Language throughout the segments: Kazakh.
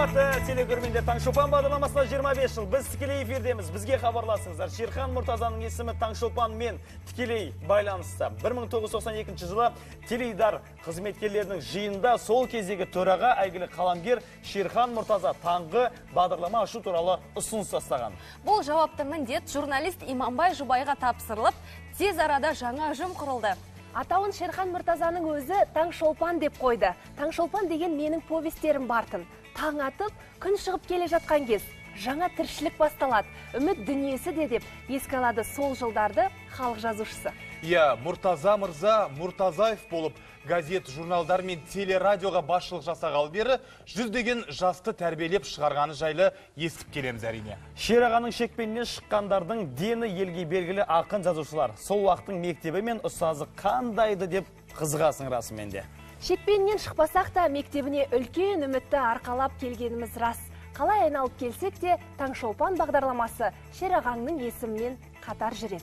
Қымбатты телекөрермендер, Таңшолпан бағдарламасына 25 жыл. Біз тікелей эфирдеміз. Бізге хабарласыңыздар. Шерхан Мұртазаның есімі Таңшолпанмен тікелей байланыста. 1992 жылы теледидар қызметкерлерінің жиынында сол кездегі төраға әйгілі қаламгер Шерхан Мұртаза таңғы бағдарлама ашу туралы ұсыныс тастаған. Бұл жауапты міндет журналист Иманбай Жұбайға тапсырылып, тез арада жаңа ұжым құрылды. Атауын Шерхан Мұртазаның өзі Таңшолпан деп қойды. Таңшолпан деген менің повестерім бартын. Таң атып, күн шығып келе жатқан кез, жаңа тіршілік басталады, үміт дүниесі де деп еске алады сол жылдарды халық жазушысы. Иә, Мұртаза мырза Мұртазаев болып газет, журналдар мен телерадиоға басшылық жасағалы бері жүздеген жасты тәрбиелеп шығарғаны жайлы естіп келеміз әрине. Шерағаның шекпенінен шыққандардың дені елге белгілі ақын жазушылар. Сол уақыттың мектебі мен ұстазы қандайды деп қызығасың расымен де. Шекпенінен шықпасақ та мектебіне үлкен үмітті арқалап келгеніміз рас. Қалай айналып келсек те Таңшолпан бағдарламасы Шерағаңның есімімен қатар жүреді.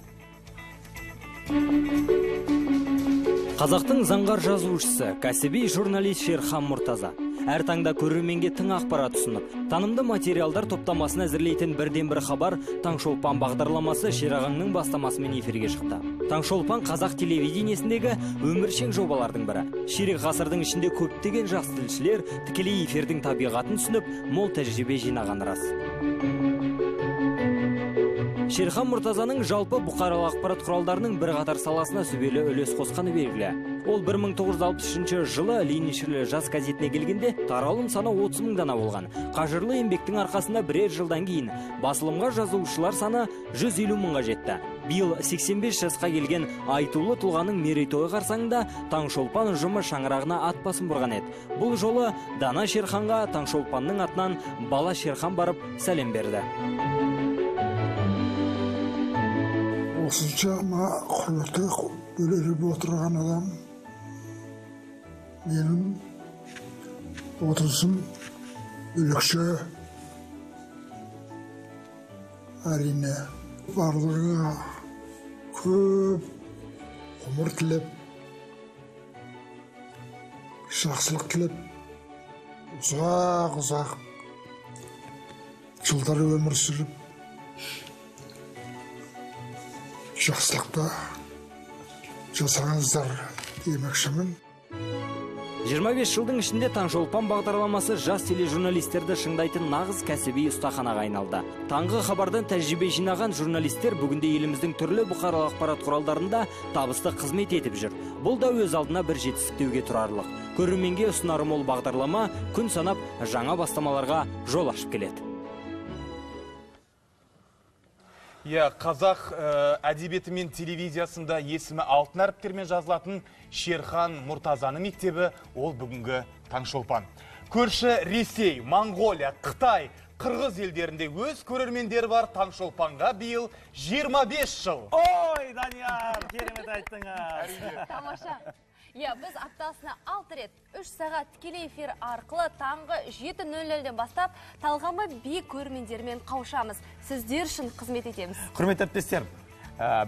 Қазақтың заңғар жазушысы, кәсіби журналист Шерхан Мұртаза. Әр таңда көрерменге тың ақпарат ұсынып, танымды материалдар топтамасын әзірлейтін бірден-бір хабар Таңшолпан бағдарламасы Шерағаңның бастамасымен эфирге шықты. Таңшолпан қазақ телевидениесіндегі өміршең жобалардың бірі. Ширек ғасырдың ішінде көптеген жас тілшілер тікелей эфирдің табиғатын түсініп, мол тәжірибе жинаған рас. Шерхан Мұртазаның жалпы бұқаралық ақпарат құралдарының бірқатар саласына сүбелі үлес қосқаны белгілі. Ол 1963 жылы Лениншіл жас газетіне келгенде таралым саны 30 мың дана болған. Қажырлы еңбектің арқасында бірер жылдан кейін басылымға жазылушылар саны 150 мыңға жетті. Биыл 85 жасқа келген айтулы тұлғаның мерейтойы қарсаңында Таңшолпан ұжымы шаңырағына ат басын бұрған еді. Бұл жолы дана Шерханға Таңшолпанның атынан бала Шерхан барып сәлем берді. Осыншама құрметке бөлеліп отырған адам менің отырысым бөлекше, әрине барлығына көп ғұмыр тілеп, жақсылық тілеп, ұзақ-ұзақ жылдар өмір сүріп, жақсылықта жасаңыздар демекшімін. 25 жылдың ішінде Таңшолпан бағдарламасы жас тележурналистерді шыңдайтын нағыз кәсіби ұстаханаға айналды. Таңғы хабардан тәжірибе жинаған журналистер бүгінде еліміздің түрлі бұқаралық ақпарат құралдарында табысты қызмет етіп жүр. Бұл да өз алдына бір жетістік деуге тұрарлық. Көрерменге ұсынары мол бағдарлама күн санап жаңа бастамаларға жол ашып келеді. Иә, қазақ әдебиеті мен телевизиясында есімі алтын әріптермен жазылатын Шерхан Мұртазаның мектебі ол бүгінгі Таңшолпан. Көрші Ресей, Моңғолия, Қытай, Қырғыз елдерінде өз көрермендері бар Таңшолпанға биыл 25 жыл. Ой, Данияр, керемет айттыңыз. Тамаша. Иә, біз аптасына 6 рет 3 сағат тікелей эфир арқылы таңғы 7:00-ден бастап талғамы биік көрермендермен қауышамыз. Сіздер үшін қызмет етеміз. Құрметті әріптестер,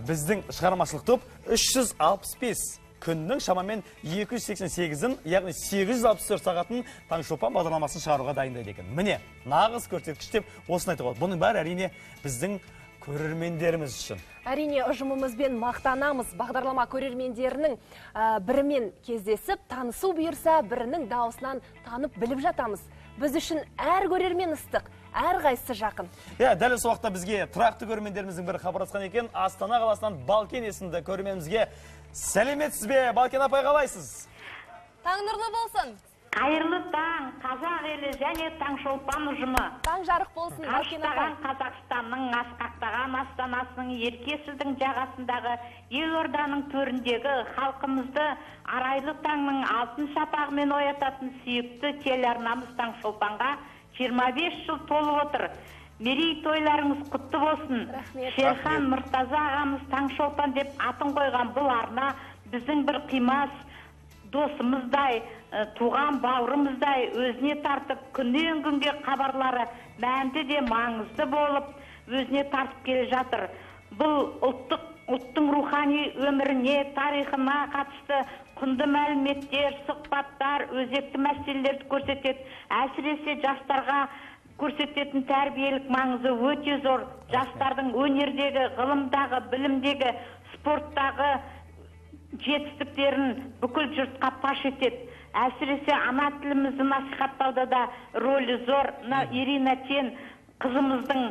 біздің шығармашылық топ 365 күннің шамамен 288-ін, яғни 864 сағатын Таңшолпан бағдарламасын шығаруға дайындайды екен. Міне, нағыз көрсеткіш деп осыны айтуға болады. Бұның бәрі әрине біздің көрермендеріміз үшін. Әрине ұжымымызбен мақтанамыз. Бағдарлама көрермендерінің бірімен кездесіп, танысу бұйырса, бірінің дауысынан танып біліп жатамыз. Біз үшін әр көрермен ыстық, әр қайсысы жақын. Иә, дәл осы уақытта бізге тұрақты көрермендеріміздің бірі хабарласқан екен. Астана қаласынан Балкен есімді көрерменімізге сәлеметсіз бе? Балкен апай, қалайсыз? Таң нұрлы болсын. Қайырлы таң, қазақ елі және Таңшолпан ұжымы. Таң жарық болсын, Балкен апай. Қазақстанның асқақтаған астанасының ерке сіздің жағасындағы елорданың төріндегі халқымызды арайлы таңның алтын шапағымен оятатын сүйікті телеарнамыз Таңшолпанға 25 жыл толып отыр. Мерейтойларыңыз құтты болсын. Рахмет. Шерхан Мұртаза ағамыз Таңшолпан деп атын қойған бұл арна біздің бір қимас досымыздай, туған бауырымыздай өзіне тартып, күннен күнге хабарлары мәнді де маңызды болып өзіне тартып келе жатыр. Бұл ұлттық Ұлттың рухани өміріне, тарихына қатысты құнды мәліметтер, сұхбаттар, өзекті мәселелерді көрсетеді. Әсіресе жастарға көрсететін тәрбиелік маңызы өте зор. Жастардың өнердегі, ғылымдағы, білімдегі, спорттағы жетістіктерін бүкіл жұртқа паш етеді. Әсіресе ана тілімізді насихаттауда да рөлі зор. Мына Ирина Тен қызымыздың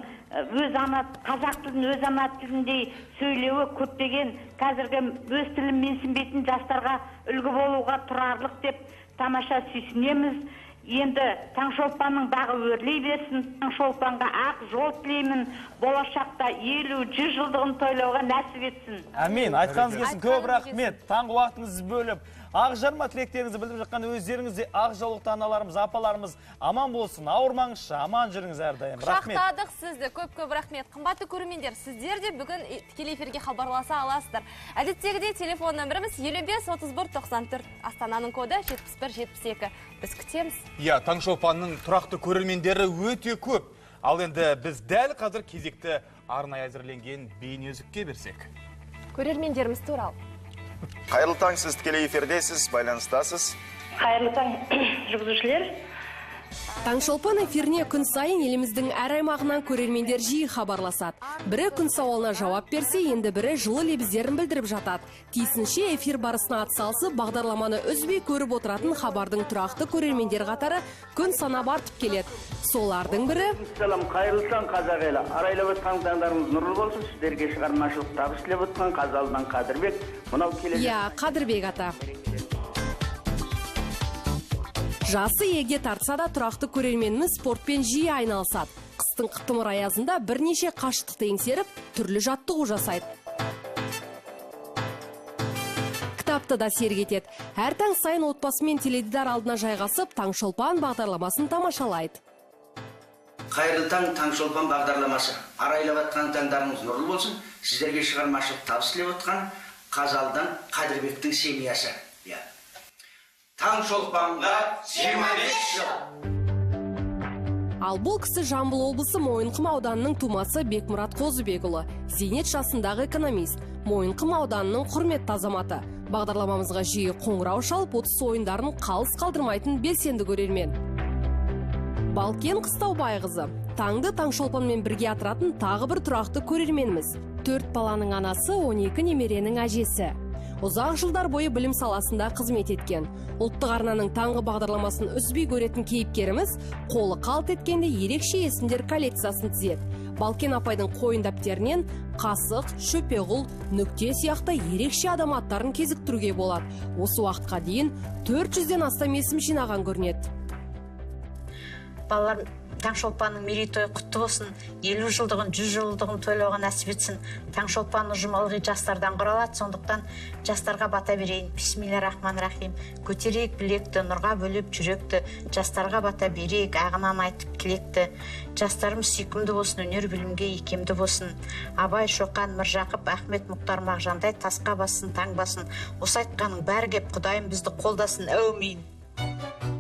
өз ана қазақ тілін өз ана тіліндей сөйлеуі көптеген қазіргі өз тілін менсінбейтін жастарға үлгі болуға тұрарлық деп тамаша сүйсінеміз. Енді Таңшолпанның бағы өрлей берсін, Таңшолпанға ақ жол тілеймін, болашақта 50-100 жылдығын тойлауға нәсіп етсін. Әмин, айтқаныңыз келсін, көп рахмет. Таңғы уақытыңызды бөліп, ақ жарма тілектеріңізді білдіріп жатқан өздеріңіз де ақ жаулықты аналарымыз, апаларымыз аман болсын, ауырмаңызшы, аман жүріңіз әрдайым. Рахмет. Құшақтадық сізді, көп-көп рахмет. Қымбатты көрермендер, сіздер де бүгін тікелей эфирге хабарласа аласыздар. Әдеттегідей телефон нөміріміз 55 31 94, Астананың коды 71 72. Біз күтеміз. Иә, Таңшолпанның тұрақты көрермендері өте көп. Ал енді біз дәл қазір кезекті арнайы әзірленген бейнеүзікке берсек. Көрермендеріміз туралы. Қайырлы таң, сіз тікелей эфирдесіз, байланыстасыз. Қайырлы таң, жүргізушілер. Таңшолпан эфиріне күн сайын еліміздің әр аймағынан көрермендер жиі хабарласады. Бірі күн сауалына жауап берсе, енді бірі жылы лебіздерін білдіріп жатады. Тиісінше эфир барысына атсалысып, бағдарламаны үзбей көріп отыратын хабардың тұрақты көрермендер қатары күн санап артып келеді. Солардың бірі... Салам, қайырлы таң, қазақ елі. Арайлап отқан таңдарыңыз нұрлы болсын. Сіздерге шығармашылық табыс тілеп отқан Қазалыдан Қадірбек. Мынау келе... Иә, Қадірбек ата. Жасы егде тартса да тұрақты көрерменіміз спортпен жиі айналысады. Қыстың қытымыр аязында бірнеше қашықтықты еңсеріп, түрлі жаттығу жасайды. Кітапты да серік етеді. Әр таң сайын отбасымен теледидар алдына жайғасып, Таңшолпан бағдарламасын тамашалайды. Қайырлы таң, Таңшолпан бағдарламасы. Арайлап атқан таңдарыңыз нұрлы болсын. Сіздерге шығармашылық табыс тілеп отқан Қазалыдан Қадірбектің семьясы. Таңшолпанға 25 жыл. Ал бұл кісі Жамбыл облысы Мойынқұм ауданының тумасы Бекмұрат Қозыбекұлы, зейнет жасындағы экономист, Мойынқұм ауданының құрметті азаматы. Бағдарламамызға жиі қоңырау шалып, ұтыс ойындарын қалыс қалдырмайтын белсенді көрермен. Балкен Қыстаубайқызы, таңды Таңшолпанмен бірге атыратын тағы бір тұрақты көрерменіміз. 4 баланың анасы, 12 немеренің әжесі. Ұзақ жылдар бойы білім саласында қызмет еткен. Ұлттық арнаның таңғы бағдарламасын үзбей көретін кейіпкеріміз қолы қалт еткенде ерекше есімдер коллекциясын тізеді. Балкен апайдың қойын дәптерінен қасық, шөпеғұл, нүкте сияқты ерекше адам аттарын кезіктіруге болады. Осы уақытқа дейін 400-ден астам есім жинаған көрінеді. Балалар, Таңшолпанның мерейтойы құтты болсын, 50 жылдығын, 100 жылдығын тойлауға нәсіп етсін. Таңшолпан ұжымы ылғи жастардан құралады, сондықтан жастарға бата берейін. Бисмиллахиррахманиррахим. Көтерейік білекті, нұрға бөлеп жүректі, жастарға бата берейік, ағынан айтып тілекті. Жастарымыз сүйкімді болсын, өнер білімге икемді болсын. Абай, Шоқан, Міржақып, Ахмет, Мұхтар, Мағжандай тасқа бассын, таң басын. Осы айтқанның бәрі кеп, Құдайым бізді қолдасын. Әумин.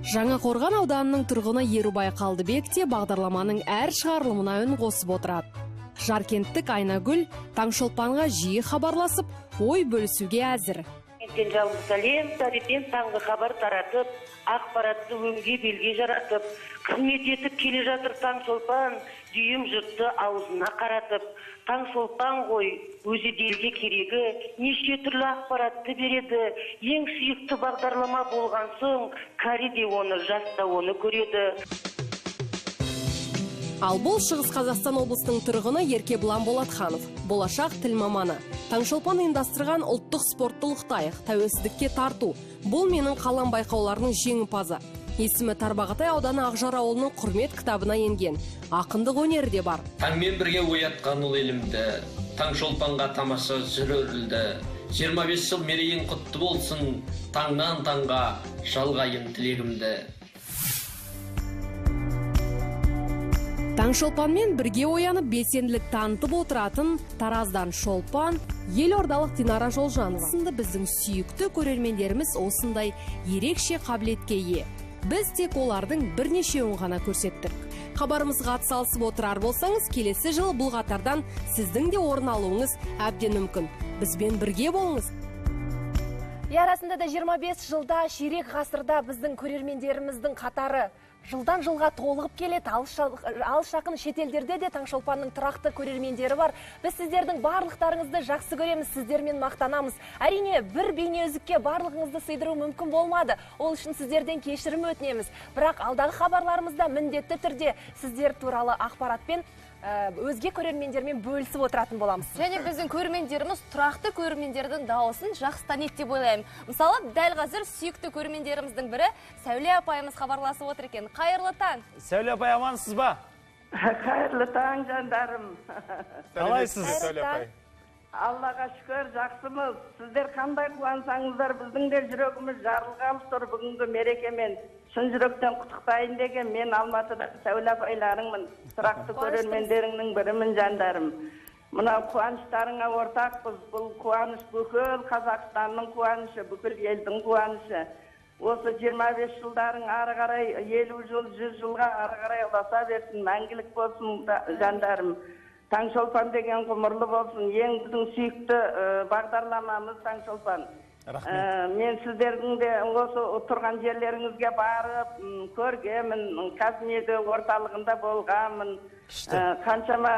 Жаңақорған ауданының тұрғыны Ерубай Қалдыбек те бағдарламаның әр шығарылымына үн қосып отырады. Жаркенттік Айнагүл Таңшолпанға жиі хабарласып, ой бөлісуге әзір. Жалғыз сәлем, тарипен таңғы хабар таратып, ақпаратты өңге белге жаратып, қызмет етіп келе жатыр Таңшолпан, дүйім жұртты аузына қаратып. Таңшолпан ғой, өзі елге керегі, неше түрлі ақпаратты береді, ең сүйікті бағдарлама болған соң, кәрі де оны, жас та оны көреді. Ал бұл Шығыс Қазақстан облысының тұрғыны Еркебұлан Болатханов, болашақ тіл маманы. Таңшолпан ұйымдастырған ұлттық спортты ұлықтайық, тәуелсіздікке тарту. Бұл менің қалам байқауларының жеңімпазы. Есімі Тарбағатай ауданы Ақжар ауылының құрмет кітабына енген. Ақындық өнері де бар. Таңмен бірге оятқан ұл елімді, Таңшолпанға тамаша жыр өрілді. 25 жыл мерейің құтты болсын, таңнан таңға жалғайын тілегімді. Таңшолпанмен бірге оянып белсенділік танытып отыратын Тараздан Шолпан, елордалық Динара Жолжанова сынды біздің сүйікті көрермендеріміз осындай ерекше қабілетке ие. Біз тек олардың бірнешеуін ғана көрсеттік. Хабарымызға атсалысып отырар болсаңыз, келесі жылы бұл қатардан сіздің де орын алуыңыз әбден мүмкін. Бізбен бірге болыңыз. Расында да 25 жылда, ширек ғасырда біздің көрермендеріміздің қатары жылдан жылға толығып келеді. Алыс жақын шетелдерде де Таңшолпанның тұрақты көрермендері бар. Біз сіздердің барлықтарыңызды жақсы көреміз, сіздермен мақтанамыз. Әрине, бір бейне үзікке барлығыңызды сыйдыру мүмкін болмады. Ол үшін сіздерден кешірім өтінеміз. Бірақ алдағы хабарларымызда міндетті түрде сіздер туралы ақпаратпен өзге көрермендермен бөлісіп отыратын боламыз. Және біздің көрермендеріміз тұрақты көрермендердің дауысын жақсы таниды деп ойлаймын. Мысалы, дәл қазір сүйікті көрермендеріміздің бірі Сәуле апайымыз хабарласып отыр екен. Қайырлы таң. Сәуле апай, амансыз ба? Қайырлы таң, жандарым. Қалайсыз, Сәуле апай? Аллаға шүкір, жақсымыз. Сіздер қандай қуансаңыздар, біздің де жүрегіміз жарылғалы тұр бүгінгі мерекемен. Шын жүректен құттықтайын деген мен Алматыда Сәуле апайларыңмын. Тұрақты көрермендеріңнің бірімін, жандарым. Мына қуаныштарыңа ортақпыз. Бұл қуаныш бүкіл Қазақстанның қуанышы, бүкіл елдің қуанышы. Осы 25 жылдарың ары қарай 50 жыл, 100 жылға ары қарай ұласа берсін, мәңгілік болсын, жандарым. Таңшолпан деген ғұмырлы болсын. Ең біздің сүйікті бағдарламамыз Таңшолпан. Рахмет. Мен сіздердің де осы тұрған жерлеріңізге барып көргенмін, Қазмедиа орталығында болғанмын. Қаншама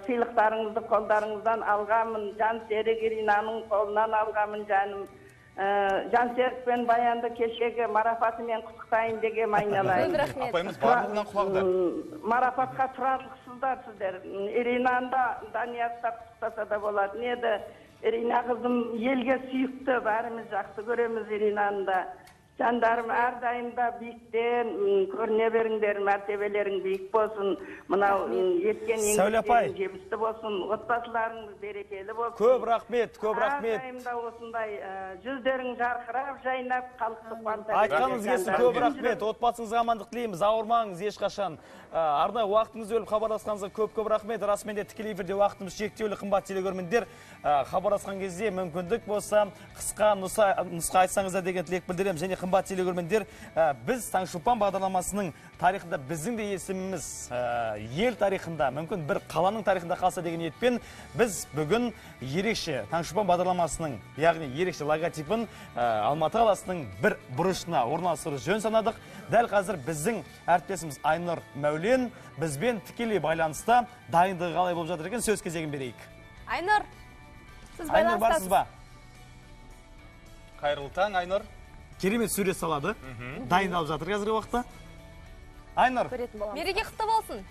сыйлықтарыңызды қолдарыңыздан алғанмын. Жансерік Иринаның қолынан алғанмын, жаным. Жансерік пен Баянды кешегі марапатымен құттықтайын деген айналайын. Апайымыз барлығынан құлағдар. Марапатқа тұрарлықсыздар сіздер. Иринаны да, Даниярды да құттықтаса да болатын еді. Ирина қызым елге сүйікті, бәріміз жақсы көреміз Иринаны да. Жандарым, әрдайым да биіктен көріне беріңдер, мәртебелерің биік болсын, мынау еткен еңбектерің жемісті болсын, отбасыларыңыз берекелі болсын. Көп рахмет, көп рахмет. Әрдайым да осындай жүздерің жарқырап, жайнап, халықты қуанта. Айтқаныңыз келсін, көп рахмет. Отбасыңызға амандық тілейміз, ауырмаңыз ешқашан. Арнайы уақытыңызды бөліп хабарласқаныңызға көп-көп рахмет. Расымен де тікелей эфирде уақытымыз шектеулі, қымбат телекөрермендер. Хабарласқан кезде мүмкіндік болса, қысқа нұсқа айтсаңыздар деген тілек білдіремін. Және қымбат телекөрермендер, біз Таңшолпан бағдарламасының тарихында біздің де есіміміз ел тарихында, мүмкін бір қаланың тарихында қалса деген ниетпен біз бүгін ерекше Таңшолпан бағдарламасының, яғни ерекше логотипін Алматы қаласының бір бұрышына орналастыру жөн санадық. Дәл қазір біздің әріптесіміз Айнұр Мәулен бізбен тікелей байланыста. Дайындығы қалай болып жатыр екен, сөз кезегін берейік. Айнұр, сіз Айнұр, барсыз ба? Қайырлы таң, Айнұр. Керемет сурет салады. Дайындалып жатыр қазіргі уақытта. Айнұр. Мереке құтты болсын.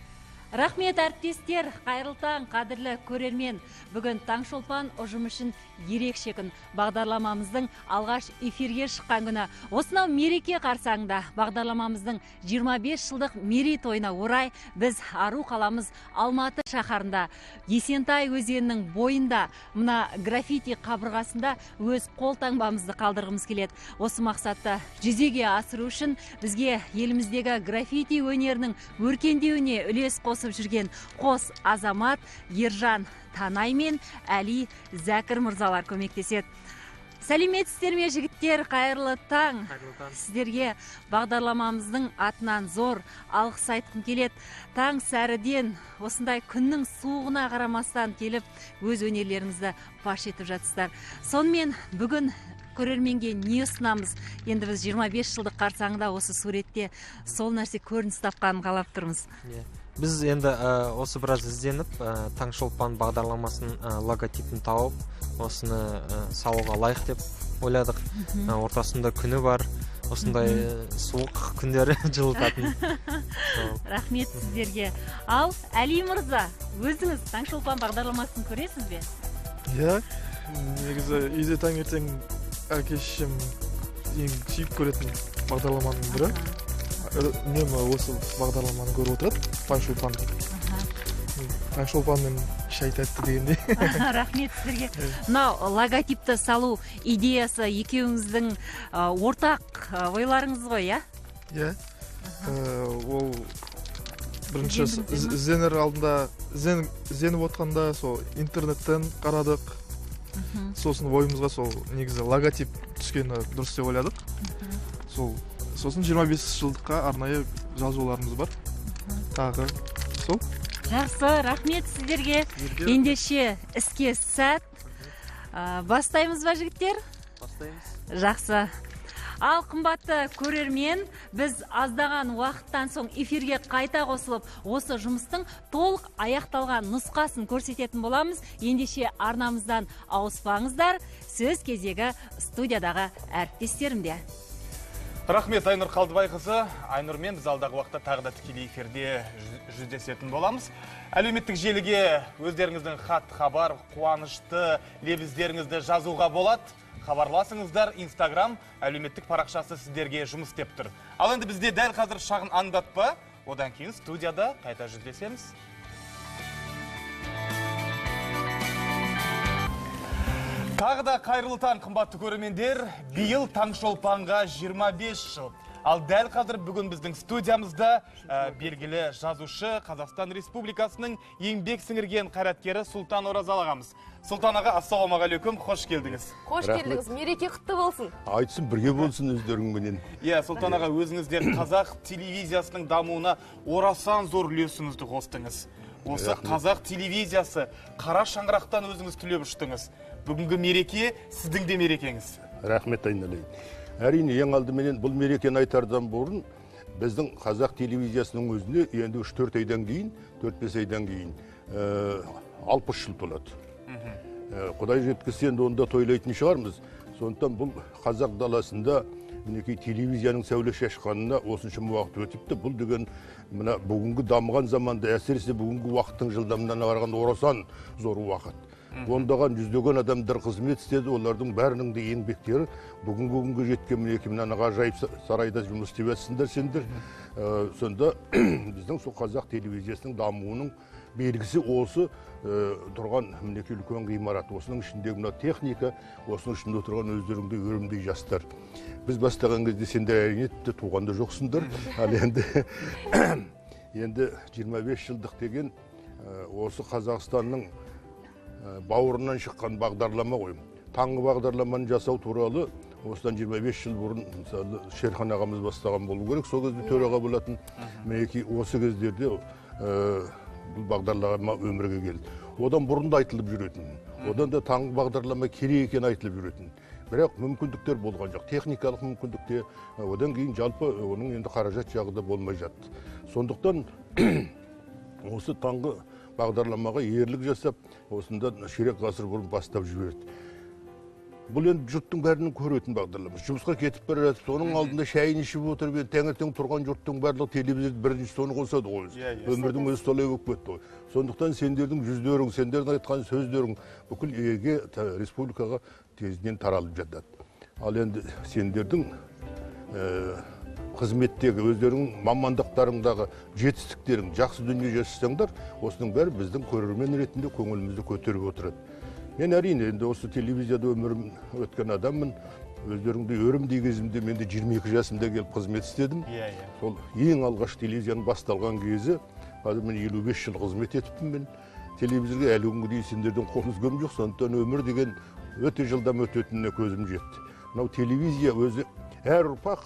Рахмет, әріптестер, қайырлы таң, қадірлі көрермен. Бүгін Таңшолпан ұжым үшін ерекше күн. Бағдарламамыздың алғаш эфирге шыққан күні. Осынау мереке қарсаңында бағдарламамыздың 25 жылдық мерейтойына орай біз ару қаламыз Алматы шаһарында, Есентай өзенінің бойында, мына граффити қабырғасында өз қолтаңбамызды қалдырғымыз келеді. Осы мақсатты жүзеге асыру үшін бізге еліміздегі граффити өнерінің өркендеуіне үлес қосып жүрген қос азамат Ержан Танай мен Әли Зәкір мырзалар көмектеседі. Сәлеметсіздер ме, жігіттер, қайырлы таң. Сіздерге бағдарламамыздың атынан зор алғыс айтқым келеді. Таң сәріден осындай күннің суығына қарамастан келіп өз өнерлеріңізді паш етіп жатсыздар. Сонымен бүгін көрерменге не ұсынамыз? Енді біз 25 жылдық қарсаңында осы суретте сол нәрсе көрініс тапқанын қалап тұрмыз. Біз енді осы біраз ізденіп, Таңшолпан бағдарламасының логотипін тауып, осыны салуға лайық деп ойладық. Ортасында күні бар, осындай суық күндері жылытатын. Рахмет сіздерге. Ал Әли мырза, өзіңіз Таңшолпан бағдарламасын көресіз бе? Иә, негізі үйде таңертең әке шешем ең сүйіп көретін бағдарламаның бірі. Үнемі осы бағдарламаны көріп отырады, Таңшолпанды. Таңшолпанмен шай тәтті дегендей. Рахмет сіздерге. Мынау логотипті салу идеясы екеуіңіздің ортақ ойларыңыз ғой, иә? Иә. Ол бірінші ізденер алдында, ізденіп отқанда сол интернеттен қарадық. Сосын ойымызға сол негізі логотип түскені дұрыс деп ойладық. Сол сосын 25 жылдыққа арнайы жазуларымыз бар. Тағы сол. Жақсы, рахмет сіздерге. Ендеше іске сәт. Бастаймыз ба, жігіттер? Бастаймыз. Жақсы. Ал қымбатты көрермен, біз аздаған уақыттан соң эфирге қайта қосылып, осы жұмыстың толық аяқталған нұсқасын көрсететін боламыз. Ендеше арнамыздан ауыспаңыздар. Сөз кезегі студиядағы әріптестерімде. Рахмет, Айнұр Қалдыбайқызы. Айнұрмен біз алдағы уақытта тағы да тікелей эфирде жүздесетін боламыз. Әлеуметтік желіге өздеріңіздің хат, хабар, қуанышты лебіздеріңізді жазуға болады. Хабарласыңыздар, Инстаграм әлеуметтік парақшасы сіздерге жұмыс істеп тұр. Ал енді бізде дәл қазір шағын аңдатпа, одан кейін студияда қайта жүздесеміз. Тағы да қайырлы таң, қымбатты көрермендер. Биыл Таңшолпанға 25 жыл. Ал дәл қазір бүгін біздің студиямызда белгілі жазушы, Қазақстан Республикасының еңбек сіңірген қайраткері Сұлтан Оразалы ағамыз. Сұлтан аға, ассалаумағалейкум, қош келдіңіз. Қош келдіңіз, мереке құтты болсын. Айтсын, бірге болсын өздеріңменен. Иә, Сұлтан аға, өзіңіз де қазақ телевизиясының дамуына орасан зор үлесіңізді қостыңыз. Осы қазақ телевизиясы қара шаңырақтан өзіңіз түлеп ұштыңыз. Бүгінгі мереке сіздің де мерекеңіз. Рахмет, айналайын. Әрине, ең алдыменен бұл мерекені айтардан бұрын біздің қазақ телевизиясының өзіне енді 3-4 айдан кейін, 4-5 айдан кейін 60 жыл толады. Құдай жеткізсе, енді онда тойлайтын шығармыз. Сондықтан бұл қазақ даласында мінекей телевизияның сәуле шашқанына осыншама уақыт өтіпті. Бұл деген мына бүгінгі дамыған заманда, әсіресе бүгінгі уақыттың жылдамдығына қарағанда орасан зор уақыт. Ондаған, жүздеген адамдар қызмет істеді, олардың бәрінің де еңбектері бүгінгі күнге жеткен мінекей мына ғажайып сарайда жұмыс істеп жатсыңдар сендер. Сонда біздің сол қазақ телевизиясының дамуының белгісі осы тұрған мінекей үлкен ғимарат, осының ішіндегі мына техника, осының ішінде отырған өздеріңде өрімдей жастар. Біз бастаған кезде сендер әрине тіпті туған да жоқсыңдар. Ал енді 25 жылдық деген осы Қазақстанның бауырынан шыққан бағдарлама ғой. Таңғы бағдарламаны жасау туралы осыдан 25 жыл бұрын мысалы Шерхан ағамыз бастаған болу керек. Сол кезде төраға болатын. Мінекей осы кездерде бұл бағдарлама өмірге келді. Одан бұрын да айтылып жүретін. Одан да таңғы бағдарлама керек екені айтылып жүретін. Бірақ мүмкіндіктер болған жоқ. Техникалық мүмкіндіктер, одан кейін жалпы оның енді қаражат жағы да болмай жатты. Сондықтан осы таңғы бағдарламаға ерлік жасап, осында ширек ғасыр бұрын бастап жіберді. Бұл енді жұрттың бәрінің көретін бағдарламасы. Жұмысқа кетіп бара жатып, соның алдында шайын ішіп отырып, енді таңертең тұрған жұрттың барлығы телевизорды бірінші соны қосады ғой. Өмірдің өзі солай болып кетті ғой. Сондықтан сендердің жүздерің, сендердің айтқан сөздерің бүкіл елге, республикаға тезінен таралып жатады. Ал енді сендердің қызметтегі өздерінің мамандықтарыңдағы жетістіктерің, жақсы дүние жасасаңдар, осының бәрі біздің көрермен ретінде көңілімізді көтеріп отырады. Мен әрине енді осы телевизияда өмірім өткен адаммын. Өздеріңде өрімдей кезімде мен де 22 жасымда келіп қызмет істедім. Сол ең алғаш телевизияның басталған кезі, қазір мен 55 жыл қызмет етіппін мен. Телевизорға әлі күнге дейін сендерден қол үзгем жоқ, сондықтан өмір деген өте жылдам өтетініне көзім жетті. Мынау телевизия өзі әр ұрпақ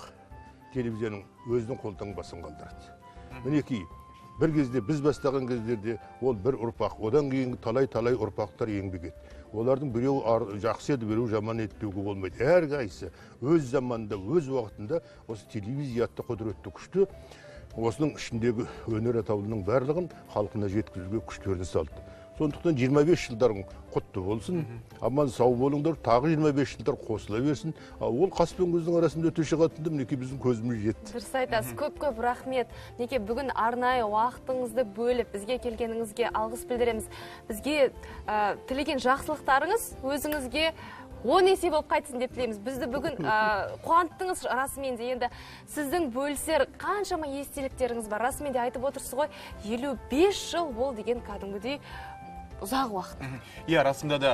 телевизияның өзінің қолтаңбасын қалдырады. Мінекей, бір кезде біз бастаған кездерде ол бір ұрпақ, одан кейін талай-талай ұрпақтар еңбек етті. Олардың біреуі жақсы еді, біреуі жаман еді деуге болмайды. Әрқайсысы өз заманында, өз уақытында осы телевизия атты құдіретті күшті, осының ішіндегі өнер атаулының барлығын халқына жеткізуге күштерін салды. Сондықтан 25 жылдарың құтты болсын, аман сау болыңдар, тағы 25 жылдар қосыла берсін. Ол қас пен көздің арасында өте шығатынды, мінекей біздің көзіміз жетті. Дұрыс айтасыз, көп-көп рахмет. Мінекей бүгін арнайы уақытыңызды бөліп, бізге келгеніңізге алғыс білдіреміз. Бізге тілеген жақсылықтарыңыз өзіңізге 10 есе болып қайтсын деп тілейміз. Бізді бүгін қуанттыңыз расымен де. Енді сіздің бөлісер қаншама естеліктеріңіз бар. Расымен де айтып отырсыз ғой, 55 жыл ол деген кәдімгідей ұзақ уақыт. Иә, расында да,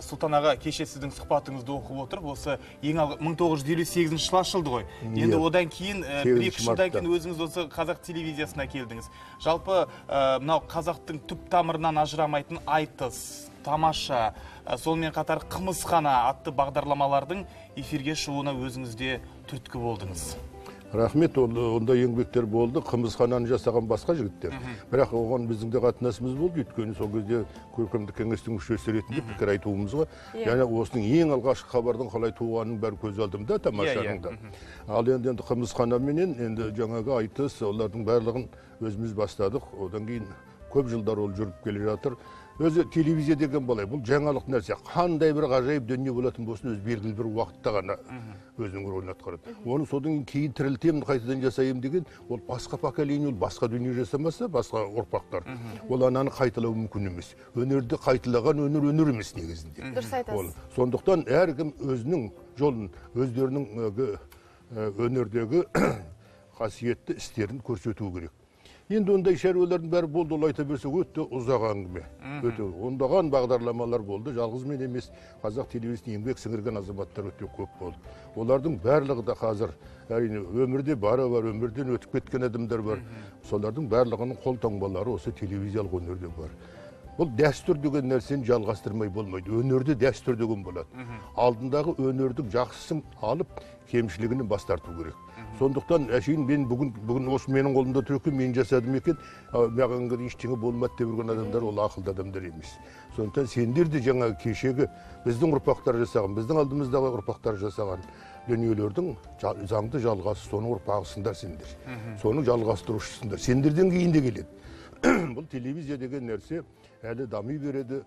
Сұлтан аға, кеше сіздің сұхбатыңызды оқып отырып, осы ең 1958 жылы ашылды ғой. Енді одан кейін, 1-2 жылдан кейін өзіңіз осы қазақ телевизиясына келдіңіз. Жалпы, мынау қазақтың түп тамырынан ажырамайтын айтыс, тамаша, сонымен қатар Қымызхана атты бағдарламалардың эфирге шығуына өзіңіз де түрткі болдыңыз. Рахмет, ондай еңбектер болды. Қымызхананы жасаған басқа жігіттер. Бірақ оған біздің де қатынасымыз болды. Өйткені сол кезде көркемдік кеңестің мүшесі ретінде пікір айтуымызға, және осының ең алғашқы хабардың қалай туғанының бәрі көз алдымда, тамашаның да. Ал енді қымызхана менен енді жаңағы айтыс, олардың барлығын өзіміз бастадық. Одан кейін көп жылдар ол жүріп келе жатыр. Өзі телевизия деген былай, бұл жаңалық нәрсе. Қандай бір ғажайып дүние болатын болсын, өзі белгілі бір уақытта ғана өзінің рөлін атқарады. Оны содан кейін тірілтемін, қайтадан жасаймын деген, ол басқа поколение, ол басқа дүние жасамаса, басқа ұрпақтар. Ол ананы қайталау мүмкін емес. Өнерді қайталаған өнер өнер емес негізінде. Дұрыс айтасыз. Сондықтан әркім өзінің жолын, өздерінің өнердегі қасиетті істерін көрсету керек. Енді ондай шаруалардың бәрі болды, ол айта берсе өте ұзақ әңгіме. Өте ондаған бағдарламалар болды, жалғыз мен емес, қазақ телевизиясына еңбек сіңірген азаматтар өте көп болды. Олардың барлығы да қазір, әрине, өмірде бары бар, өмірден өтіп кеткен адамдар бар. Солардың барлығының қолтаңбалары осы телевизиялық өнерде бар. Бұл дәстүр деген нәрсені жалғастырмай болмайды. Өнерде дәстүр деген болады. Алдындағы өнердің жақсысын алып, кемшілігінен бас тарту керек. Сондықтан әшейін мен бүгін осы менің қолымда тұр екен, мен жасадым екен, маған ештеңе болмады деп жүрген адамдар ол ақылды адамдар емес. Сондықтан сендер де жаңағы кешегі біздің ұрпақтар жасаған, біздің алдымыздағы ұрпақтар жасаған дүниелердің заңды жалғасы, соның ұрпағысыңдар сендер. Соның жалғастырушысыңдар. Сендерден кейін де келеді. Бұл телевизия деген нәрсе әлі дами береді,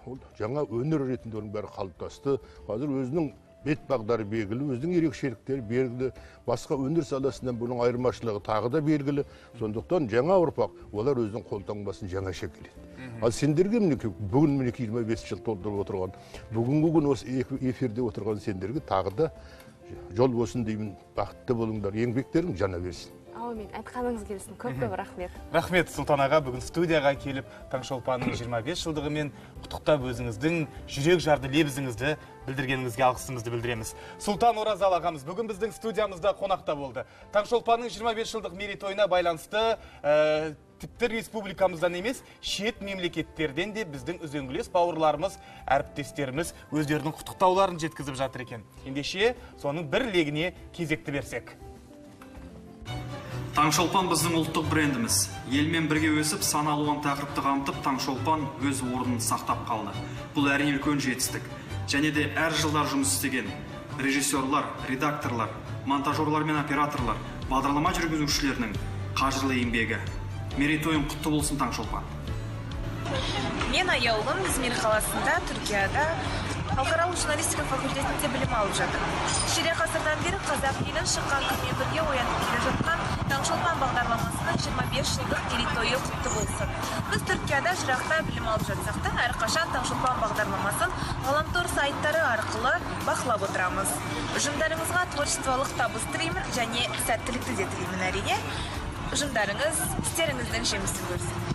ол жаңа өнер ретінде оның бәрі қалыптасты. Қазір өзінің бет бағдары белгілі, өзінің ерекшеліктері белгілі, басқа өнер саласынан бұның айырмашылығы тағы да белгілі. Сондықтан жаңа ұрпақ, олар өзінің қолтаңбасын жаңаша келеді. Ал сендерге мінекей, бүгін мінекей 25 жыл толтырып отырған, бүгінгі күн осы эфирде отырған сендерге тағы да жол болсын деймін, бақытты болыңдар, еңбектерің жана берсін. Әумин, айтқаныңыз келсін. Көп-көп рахмет. Рахмет, Сұлтан аға, бүгін студияға келіп, Таңшолпанның 25 жылдығымен құттықтап өзіңіздің жүрек жарды лебізіңізді білдіргеніңізге алғысымызды білдіреміз. Сұлтан Оразалы ағамыз бүгін біздің студиямызда қонақта болды. Таңшолпанның 25 жылдық мерейтойына байланысты тіпті республикамыздан емес, шет мемлекеттерден де біздің үзеңгілес бауырларымыз, әріптестеріміз өздерінің құттықтауларын жеткізіп жатыр екен. Ендеше, соның бір легіне кезекті берсек. Таңшолпан біздің ұлттық брендіміз. Елмен бірге өсіп, сан алуан тақырыпты қамтып, Таңшолпан өз орнын сақтап қалды. Бұл әрине үлкен жетістік. Және де әр жылдар жұмыс істеген режиссерлар, редакторлар, монтажерлар мен операторлар, бағдарлама жүргізушілерінің қажырлы еңбегі. Мерейтойың құтты болсын, Таңшолпан. Мен Аяулым, Измир қаласында, Түркияда халықаралық журналистика факультетінде білім алып жатырмын. Ширек ғасырдан бері қазақ елін шыққан күнмен бірге оянып келе жатқан Таңшолпан бағдарламасының 25 жылдық мерейтойы құтты болсын. Біз Түркияда жырақта білім алып жатсақ та, әрқашан Таңшолпан бағдарламасын ғаламтор сайттары арқылы бақылап отырамыз. Ұжымдарыңызға творчестволық табыс тілеймін және сәттілікті де тілеймін әрине. Ұжымдарыңыз істеріңіздің жемісін көрсін.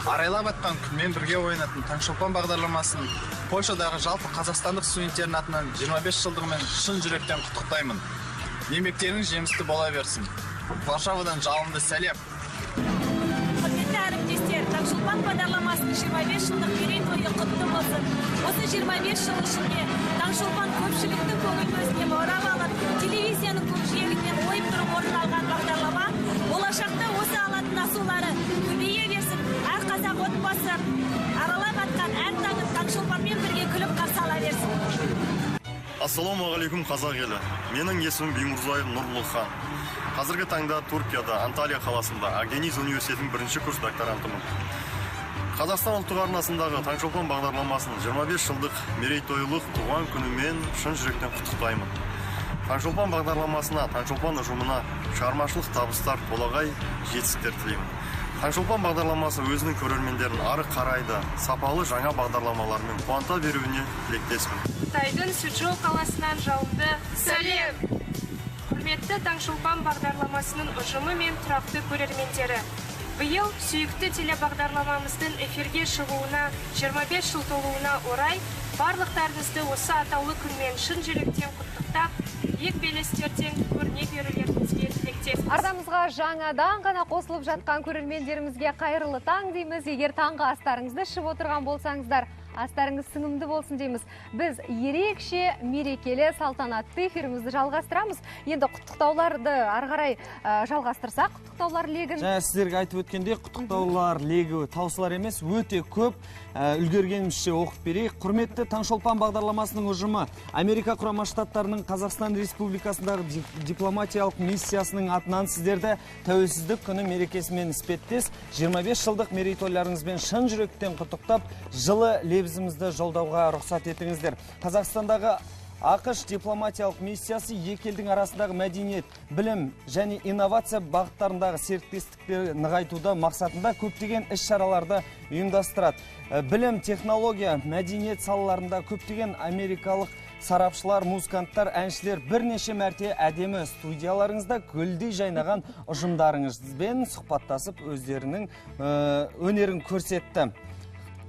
Арайлап атқан күнмен бірге оянатын Таңшолпан бағдарламасын Польшадағы жалпы қазақстандық студенттердің атынан 25 жылдығымен шын жүректен құттықтаймын. Еңбектеріңіз жемісті бола берсін. Варшавадан жалынды сәлем. Құрметті әріптестер, Таңшолпан бағдарламасының 25 жылдық мерейтойы құтты болсын. Осы 25 жыл ішінде Таңшолпан көпшіліктің көңілін өзіне баурап алып, телевизияның көкжиегінен ойып тұрып орын алған бағдарлама болашақта осы алатын асулары көбейе берсін. Әр қазақ отбасы аралап атқан әр таңын Таңшолпанмен бірге күліп қарсы ала берсін. Ассалаумағалейкум, қазақ елі. Менің есімім Бимурзаев Нұрлыхан. Қазіргі таңда Түркияда, Анталия қаласында Акдениз университетінің бірінші курс докторантымын. Қазақстан ұлттық арнасындағы Таңшолпан бағдарламасының 25 жылдық мерейтойлық туған күнімен шын жүректен құттықтаймын. Таңшолпан бағдарламасына, Таңшолпан ұжымына шығармашылық табыстар, толағай жетістіктер тілеймін. Таңшолпан бағдарламасы өзінің көрермендерін ары қарай да сапалы жаңа бағдарламалармен қуанта беруіне тілектеспін. Қытайдың Сучжоу қаласынан жалынды сәлем! Құрметті Таңшолпан бағдарламасының ұжымы мен тұрақты көрермендері, биыл сүйікті телебағдарламамыздың эфирге шығуына 25 жыл толуына орай барлықтарыңызды осы атаулы күнмен шын жүректен құттықтап, биік белестерден көріне берулеріңізге тілектеспіз. Арнамызға жаңадан ғана қосылып жатқан көрермендерімізге қайырлы таң дейміз. Егер таңғы астарыңызды ішіп отырған болсаңыздар, Астарыңыз сіңімді болсын дейміз. Біз ерекше мерекелі салтанатты эфирімізді жалғастырамыз. Енді құттықтауларды ары қарай жалғастырсақ, құттықтаулар легін. Жаңа сіздерге айтып өткендей, құттықтаулар легі таусылар емес, өте көп. Үлгергенімізше оқып берейік. Құрметті Таңшолпан бағдарламасының ұжымы, Америка Құрама Штаттарының Қазақстан Республикасындағы дипломатиялық миссиясының атынан сіздерді Тәуелсіздік күні мерекесімен іспеттес 25 жылдық мерейтойларыңызбен шын жүректен құттықтап, жылы лебізімізді жолдауға рұқсат етіңіздер. Қазақстандағы АҚШ дипломатиялық миссиясы екі елдің арасындағы мәдениет, білім және инновация бағыттарындағы серіктестікті нығайтуда мақсатында көптеген іс-шараларды ұйымдастырады. Білім, технология, мәдениет салаларында көптеген америкалық сарапшылар, музыканттар, әншілер бірнеше мәрте әдемі студияларыңызда гүлдей жайнаған ұжымдарыңызбен сұхбаттасып өздерінің өнерін көрсетті.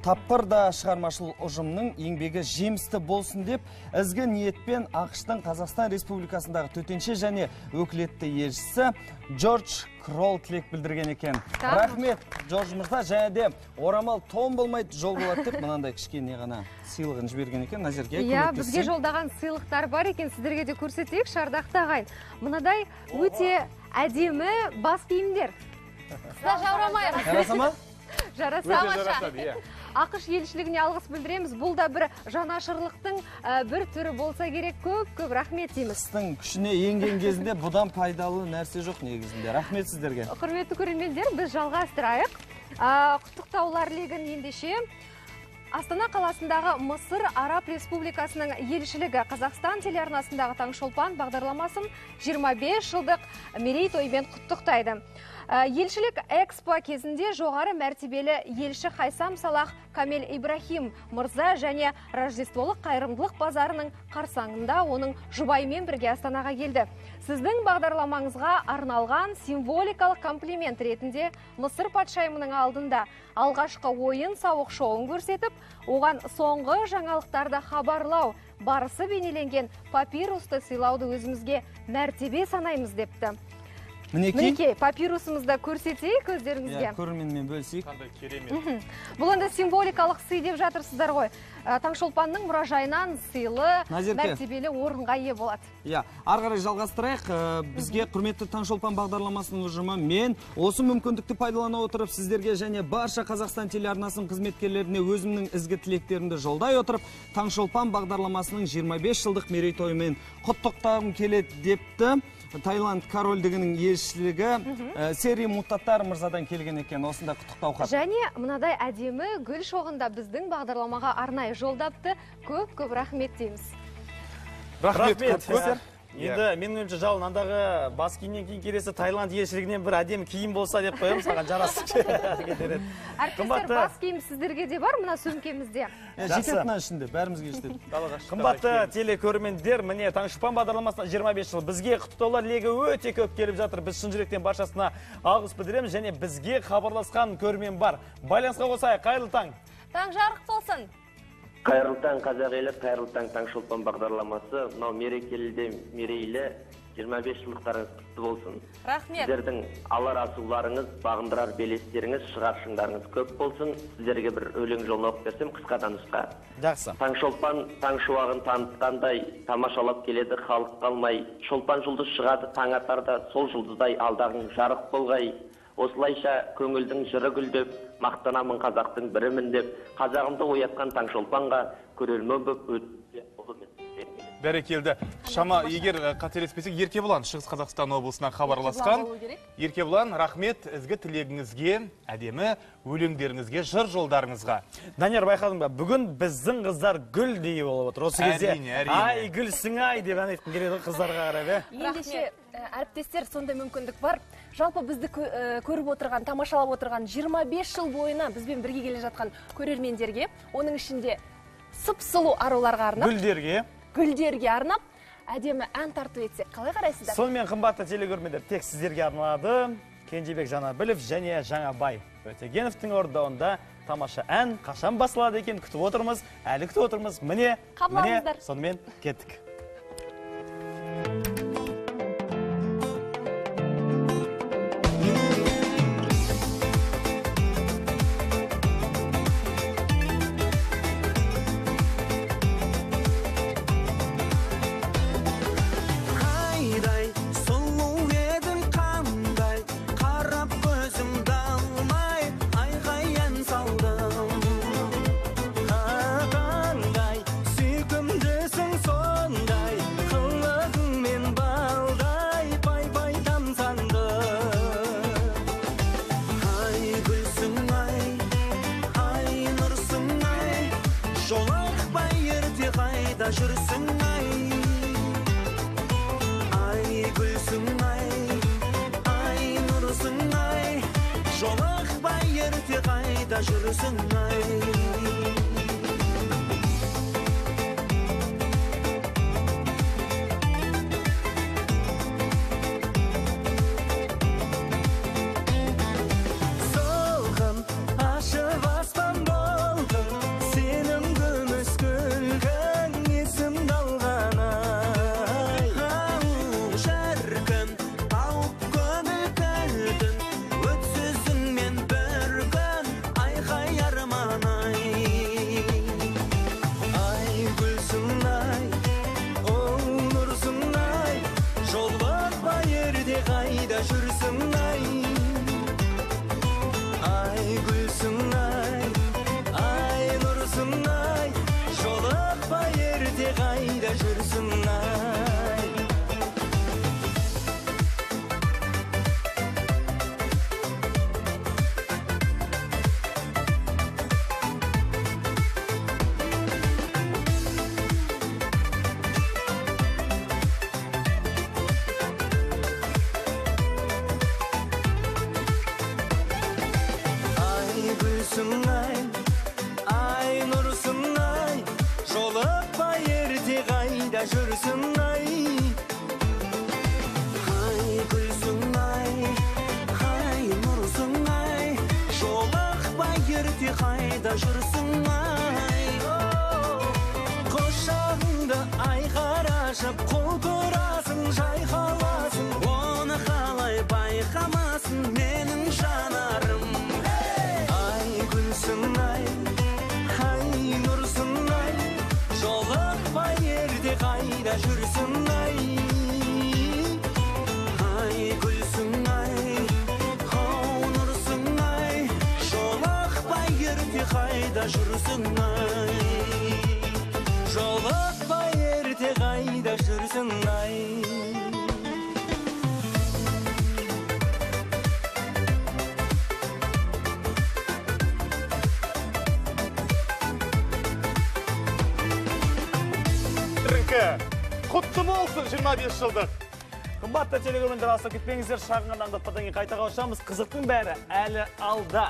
Тапқыр да шығармашыл ұжымның еңбегі жемісті болсын деп ізгі ниетпен АҚШ-тың Қазақстан Республикасындағы төтенше және өкілетті елшісі Джордж Кролл тілек білдірген екен. Рахмет, Джордж мырза, және де орамал тон болмайды, жол болады деп мынандай кішкене ғана сыйлығын жіберген екен. Назерке, иә, бізге жолдаған сыйлықтар бар екен, сіздерге де көрсетейік, шардақты ағайын. Мынадай өте әдемі бас киімдер. Қыста жаурамайық. Жараса ма? Жараса. АҚШ елшілігіне алғыс білдіреміз. Бұл да бір жанашырлықтың бір түрі болса керек. Көп-көп рахмет дейміз. Қыстың күшіне енген кезінде бұдан пайдалы нәрсе жоқ негізінде. Рахмет сіздерге. Құрметті көрермендер, біз жалғастырайық. Құттықтаулар легін ендеше Астана қаласындағы Мысыр Араб Республикасының елшілігі Қазақстан телеарнасындағы Таңшолпан бағдарламасын 25 жылдық мерейтоймен құттықтайды. Елшілік экспо кезінде жоғары мәртебелі елші Хайсам Салах Камел Ибрахим мырза және Рождестволық қайырымдылық базарының қарсаңында оның жұбайымен бірге Астанаға келді. Сіздің бағдарламаңызға арналған символикалық комплимент ретінде Мысыр патшайымының алдында алғашқы ойын-сауық шоуын көрсетіп, оған соңғы жаңалықтарды хабарлау барысы бейнеленген папирусты сыйлауды өзімізге мәртебе санаймыз депті. Мінекей, папирусымызды көрсетейік өздеріңізге. Көрерменмен бөлісейік. Қандай керемет. Бұл енді символикалық сый деп жатырсыздар ғой. Таңшолпанның мұражайынан сыйлы, мәртебелі орынға ие болады. Иә, ары қарай жалғастырайық. Бізге құрметті Таңшолпан бағдарламасының ұжымы мен осы мүмкіндікті пайдалана отырып сіздерге және барша Қазақстан телеарнасының қызметкерлеріне өзімнің ізгі тілектерімді жолдай отырып, Таңшолпан бағдарламасының 25 жылдық мерейтойымен құттықтағым келеді депті. Таиланд корольдігінің елшілігі Сери Мутатар мырзадан келген екен, осында құттықтау хат. Және мынадай әдемі гүл шоғында біздің бағдарламаға арнайы жолдапты. Көп-көп рахмет дейміз. Рахмет көп-көп. Енді менің ойымша, Жалын, андағы бас киімнен кейін келесі Таиланд елшілігінен бір әдемі киім болса деп қоямын, саған жарасып кетер еді. Әріптестер, бас киім сіздерге де бар мына сөмкемізде. Жетеді мына ішінде, бәрімізге жетеді. Қымбатты телекөрермендер, міне Таңшолпан бағдарламасына 25 жыл. Бізге құттықтаулар легі өте көп келіп жатыр. Біз шын жүректен баршасына алғыс білдіреміз және бізге хабарласқан көрермен бар. Байланысқа қосайық. Қайырлы таң. Таң жарық болсын. Қайырлы таң, қазақ елі, қайырлы таң Таңшолпан бағдарламасы. Мынау мерекелі де мерейлі 25 жылдықтарыңыз құтты болсын. Рахмет. Сіздердің алар асуларыңыз, бағындырар белестеріңіз, шығар шыңдарыңыз көп болсын. Сіздерге бір өлең жолын оқып берсем, қысқадан нұсқа. Жақсы. Таңшолпан таң шуағын танытқандай, тамашалап келеді халық қалмай. Шолпан жұлдыз шығады таң атарда, сол жұлдыздай алдағың жарық болғай. Осылайша көңілдің жыры гүлдеп, мақтанамын қазақтың бірімін деп, қазағымды оятқан Таңшолпанға көрермен боп өтті. Бәрекелді. Шама, егер қателеспесек, Еркебұлан Шығыс Қазақстан облысынан хабарласқан. Еркебұлан, рахмет ізгі тілегіңізге, әдемі өлеңдеріңізге, жыр жолдарыңызға. Данияр, байқадың ба? Бүгін біздің қыздар гүлдей болып отыр. Осы кезде ай гүлсің ай деп ән айтқым келеді қыздарға қарап, ә? Ендеше, әріптестер, сондай мүмкіндік бар. Жалпы бізді көріп отырған, тамашалап отырған 25 жыл бойына бізбен бірге келе жатқан көрермендерге, оның ішінде сұп-сұлу аруларға арнап, гүлдерге арнап, әдемі ән тарту етсек, қалай қарайсыздар? Сонымен, қымбатты телекөрермендер, тек сіздерге арналады Кенжебек Жанабілов және Жаңабай Өтегеновтің орындауында тамаша ән қашан басылады екен, күтіп отырмыз, әлі күтіп отырмыз. Міне, міне, сонымен кеттік. қайда жүрсің ай? Ай гүлсің ай, ай нұрсың ай, жолықпай ерте қайда жүрсің ай? Солғын ашып аспан болдың, сенің күміс күлкің есімді алған ай. Ау, шіркін, тауып көңіл кілтін, өтсізіңмен бір күн айқай арман ай. Ай гүлсің ай, оу нұрсың ай, жолықпай ерте қайда жүрсің ай? Ай гүлсің ай, ай нұрсың ай, жолықпай ерте қайда жүрсің ай? Ай гүлсің ай, ай нұрсың ай, жолықпай ерте қайда жүрсің ай? Ай гүлсің ай, ай нұрсың ай, жолықпай ерте қайда жүрсің ай? Құшағыңды айқара ашып құлпырасың, жайқаласың, оны қалай байқамасын менің жанарым. Ай гүлсің ай, ай нұрсың ай, жолықпай ерте қайда жүрсің ай? Ай гүлсің ай, оу нұрсың ай, жолықпай ерте қайда жүрсің ай? Жолықпай ерте қайда жүрсің ай? Құтты болсын 25 жылдық. Қымбатты телекөрермендер, алыстап кетпеңіздер, шағын ғана аңдатпадан кейін қайта қауышамыз. Қызықтың бәрі әлі алда.